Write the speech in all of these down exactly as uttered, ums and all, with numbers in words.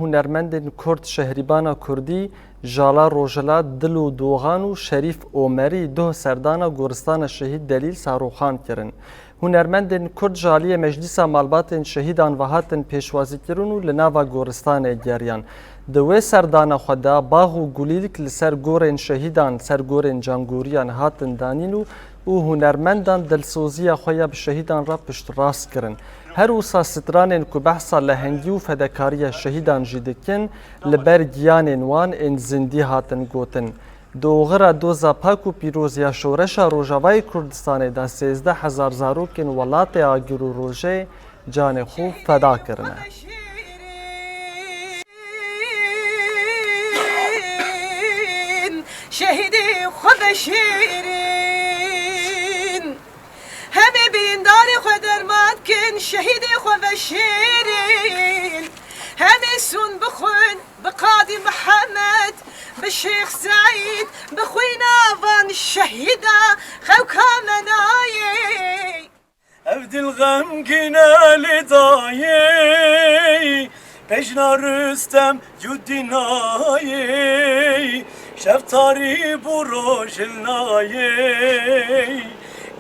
Hunermendên Kurd Şehrîbana Kurdî, Jala Rojhilat, Dilo Doxan û Şerîf Omerî duh serdana Goristana Şehîd Delîl Saroxan kirin. Hunermendên Kurd ji aliyê Meclîsa Malbatên Şehîdan ve hatin pêşwazîkirin û li nava goristanê geriyan. Di wê serdana xwe de bax û gulîlk li ser gorên şehîdan, li ser gorên cangoriyan hatin danîn û û hunermendan dilsoziya xwe ya bi şehîdan re piştrast kirin. Her wisa stranên ku behsa lehengî û fedekariya şehîdan jî dikin, li ber giyanên wan ên zindî hatin gotin. Di oxira doza pak û pîroz ya şoreşa Rojavayê Kurdistanê de sêzdeh hezar zarokên welatê agir û rojeyê canê xwe feda kirine. Şehîdê xwe veşêrin. Hemê bîndarê xwe derman kin, şehîdê xwe veşêrin. Hemê sûn bixwin bi Qadî Mihemed, bi Şêx Seîd, bi xwîna van şehîda xewka me nayê. Ev dil xemgîn e lê dayê, pejna Rustem cudî nayê. Şev tarî bû roj hilnayê,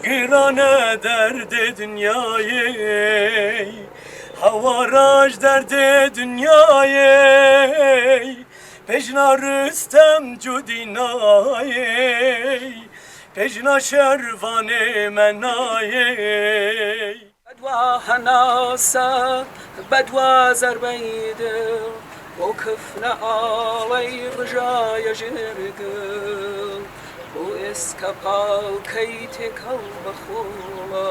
giran e derdê dinyayê. Hewara ji derdê dinyayê, pejna Rustem cudî nayê. Pejna şervanê me nayê. Bedwa henasa, bedwa zerbeydi, o kifne alay rijaya jirgil, o eskapa key têkal bexula.